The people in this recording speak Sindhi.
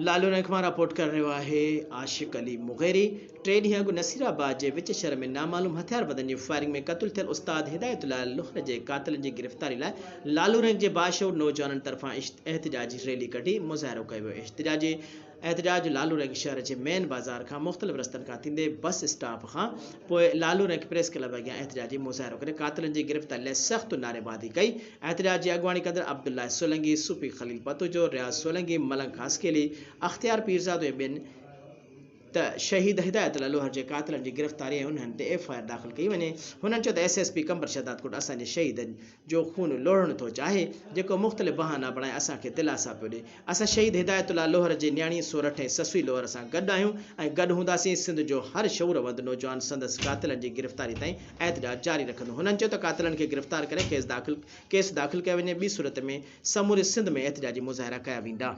لالو نئڪ مان رپورٽ ڪري رهيو آهي عاشق علي مغيري ٽي ڏينهن اڳ نصير آباد جي وچ شهر ۾ نامعلوم هٿياربندن جي فائرنگ ۾ قتل ٿيل استاد هدايت الله لوهر جي قاتلن جي گرفتاري لاء لالو رينج جي باشعور نوجوانن طرفان احتجاجي ريلي ڪڍي مظاهرو ڪيو ويو احتجاجي احتجاج لالو رينگ شهر جي مين بازار کان مختلف رستن کان ٿيندي بس اسٽاپ کان پوء لالو رينگ پريس ڪلب اڳيان احتجاجي مظاهرو ڪري قاتلن جي گرفتاري لاء سخت نعريبازي ڪئي. احتجاج جي اڳواڻي ڪندڙ عبدالله سولنگي، صوفي خليل پتوجو، رياض سولنگي، ملنگ خاصخيلي، اختيار پيرزادو ۽ ٻين ته شهيد هدايت الله لوهر جي قاتلن جي گرفتاري ۽ انهن تي ايف I R داخل ڪئي وڃي. هنن چيو ته S S P Qambar Shahdadkot اسان جي شهيدن جو خون لوڙهڻ ٿو چاهي، جيڪو مختلف بهانا بڻائي اسان کي دلاسا پيو ڏئي. اسان شهيد هدايت الله لوهر جي نياڻي سورٺ ۽ سسئي لوهر سان گڏ آهيون ۽ گڏ هونداسين. سنڌ جو هر شعور وند نوجوان سندس قاتلن جي گرفتاري تائين احتجاج جاري رکندو. هنن چيو ته قاتلن کي گرفتار ڪري کيس داخل ڪيس داخل ڪيو وڃي، ٻي صورت ۾ سموري سنڌ ۾ احتجاجي مظاهرا ڪيا ويندا.